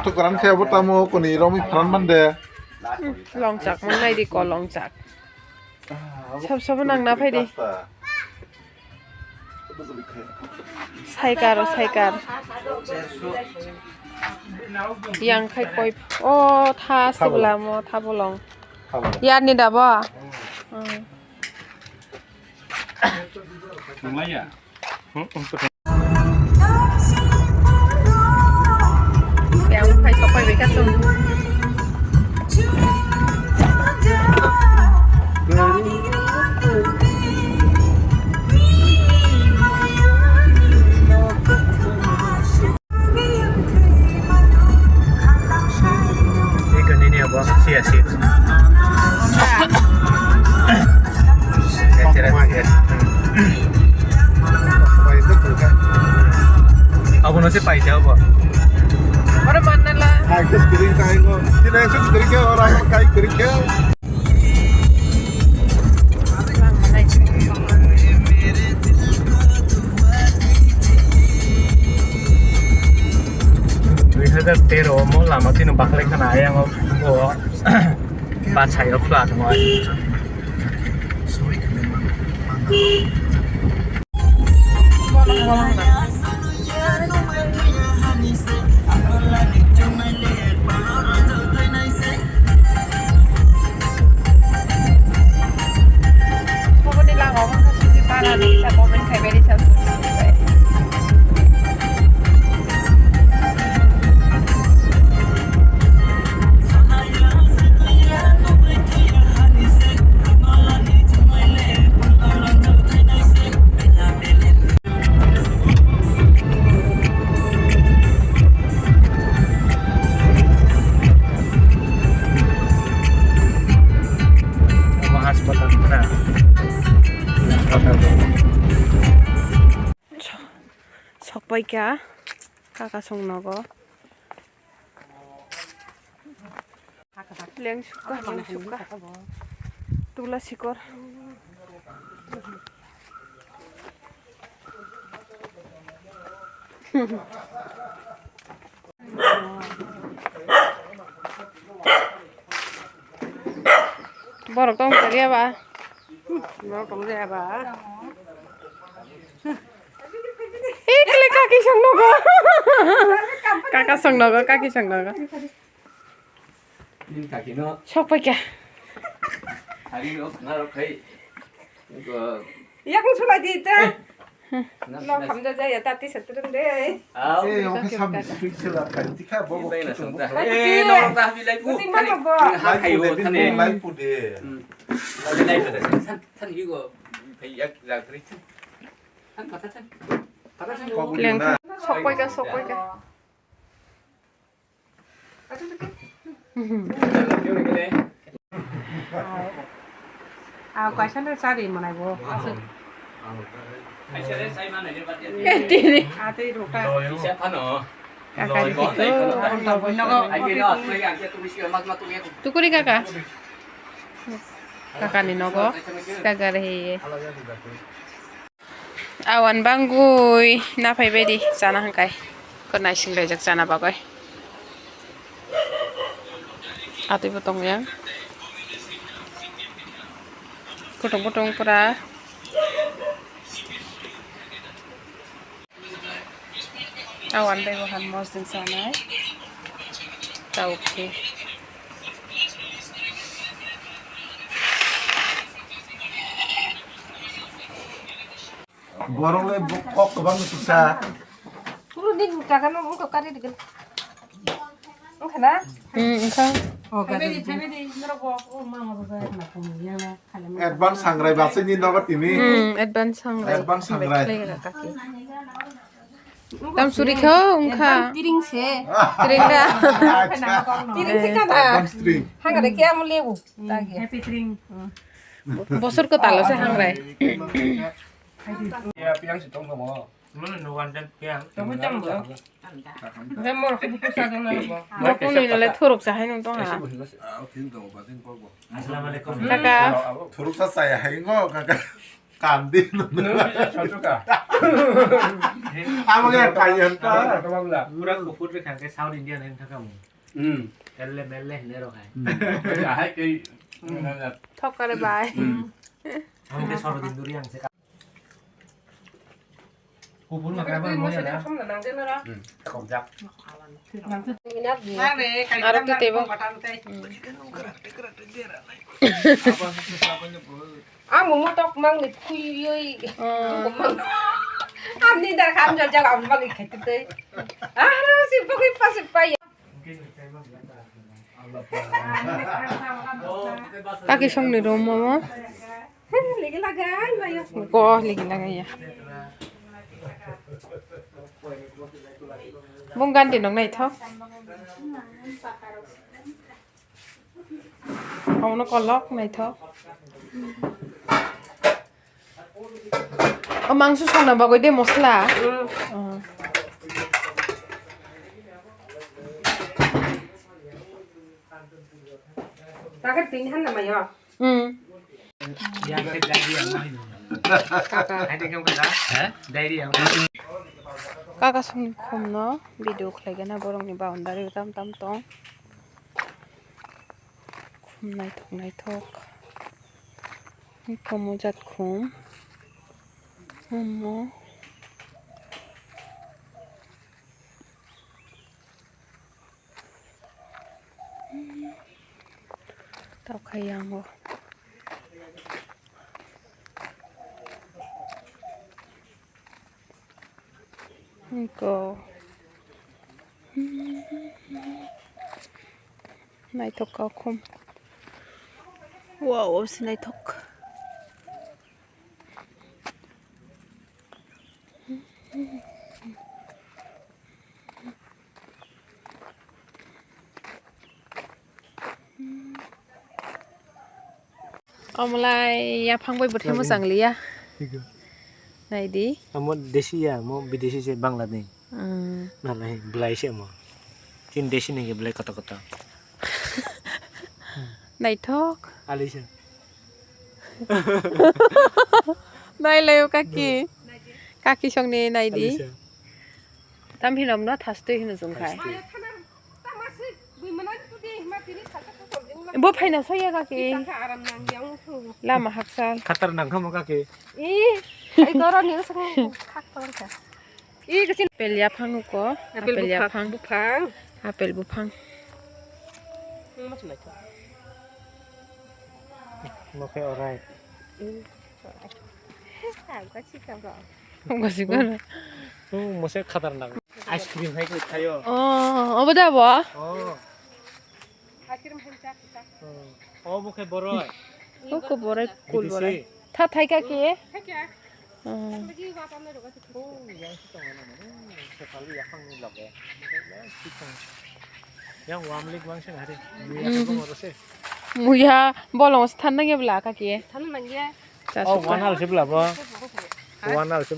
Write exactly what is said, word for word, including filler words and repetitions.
Tukran khe abo tamo koni romwi pharan mande. Hmm, longchak, mangnai di ko longchak. Sab sabo nang na phai di. Saikar, saikar. Yang khai koi. O, tha sibla mo, tha bolong. Tha bolong. Yar ni da bo? Hmm. Yang khai sok pai beka sung. Iko nini abo sia seat. Abo no se paisa abo. Ora manna la. Hai ke screen kai go. Tine se screen ke ora kai screen ke. Dui hazar tero mo lama tino bakhlai khana ayang o, o bachai o flat mo ai. Bubuni langao wngkha sisi para ni sa comment khai bai ri sa. Omo haspatal na. Haspatal. Sokpai kha kaka song nogo. Leng sukha, leng sukha. Tula sikor. Borok tong kariya ba? Borok tong kariya ba? Ekle kaki song nogo. Kaka song nogo, kaki song nogo. Nini kaki no. Sok pai kha. Hari no khna rok khai. Ego. Yak no sulai di te. Eh. No khamja jaya ta ti satrum de. Au. Eh, oke, sam speak sila khai. Tikha bobo. Bai na song ta. Eh, no ta bilai pu. Kuti mama bo. Ha khai wo thane. Lai pu de. Hmm. Lai pu de. San, san hi go. Khai yak yak ri. San kata san. Kata san. Leng. Sok pai kha, sok pai kha. Ah, kaisa le chari manai bo. Tini. Ate rota. Kaka ni kito. Tukuri kaka. Kaka ni nogo. Kaka rehe. Awan bangwi naphai bai di chana hwnkhai. Kok naising laijak chana bagwi. Atwi bo tong yang. Kutung kutung pura. Awan bai bo han mosding sanai. Tau khe. Borok le bo-, kok kwbang ni kisa. Kuru ni kaka no wngkha kari digin. Wngkha na? Hmm, wngkha. Oh, kaka. Advance sangrai basi ni nogo tini. Hmm, advance sangrai. Advance sangrai. Tam suri kho wngkha. Advance tiring se. Tiring da. Acha. Tiring se kana. Advance tiring. Hangare kya mo lebu. Happy tiring. Bosor ko talo se hangrai. Ya, piang si tong tong. Mana no one time piang. Tong tong bo. Hei, mor ko buku sa dong na bo. Mor ko ni le thuruk sa hai nung tong ha. Ah, tin tong ba tin ko bo. Assalamualaikum. Kaka. Thuruk sa sa ya hai ngo kaka. Kandi. Nung bisa cocok ah. Amo khe kaiyan ta. Pura kupur khe khangke South Indian hwn thaka mo. Hmm. Elle melle hne ro khai. Hmm. Ahai kei. Thok kare bai. Hmm. Amo khe soro din duri ang se. Kupur ma kaiba mo ya. Hmm. Kok jak. Aro khe tebo. Hmm. Ang momo tok mang ni phui yoi. Hmm. Ang momo mang. Ang ni dar kham jor jal ang mang ni khete te. Ah, si pokoi pa si pa ya. Kaki song ni rom momo. Ligi lagai, layo. Ko ligi lagai ya. Bung ganti nong nai tho. Omono kolok naithok. O mangso songna bagwi de mosla. Mm. Oh. Takar tini hanna mayo. Mm. Kaka. Kaka songni khumno video khlaigana borokni boundary o tam tam tong. Khum naithok naithok. Khum mojak khum. Khum mo. Tao khai yango. Iko. Naithok kha khum. Wow, se naithok. Omo lai yaphang bai bwthai mwchang liya. Naidi. Amo desi ya, amo bidesi se Bangla ni. Hmm. Nalai belai se amo. Tin desi ni belai koto koto. Naithok. Alisa. Nai layo kaki. Kaki song ni naidi. Alisa. Tam hinom no thastwi hino jung khai. Thastwi. Bo phaina soya kaki. Lama haksa. Khatar nang khamo kaki. I, ai goro ni song khak tong kha. I, kachin apple yaphang nuko. Apple apple buphang, yaphang. Buphang. Apple buphang. Nang ma chulai kha. Mo khe orai. I, orai. Ang ka chikang ro. Ang ka chikang ro. Hmm, mo se khatar nang. Ice cream hai khe thayo. Oh, obo da bo? Oh. Ice cream hai cha cha. Hmm. Obo khe boroi. Oko borai, kul borai. Tha thai kha ki? Thai kha. Hmm. Lagi wa pa na ro ka. Oh, yang si tong na mane. Sepal ya phang ni loge. Yang si tong. Yang wam lik wang se hari. Muya ko ro se. Muya bolong than nang ya bla kaki. Than nang ya. Oh, wan hal se bla bo. Wan hal se.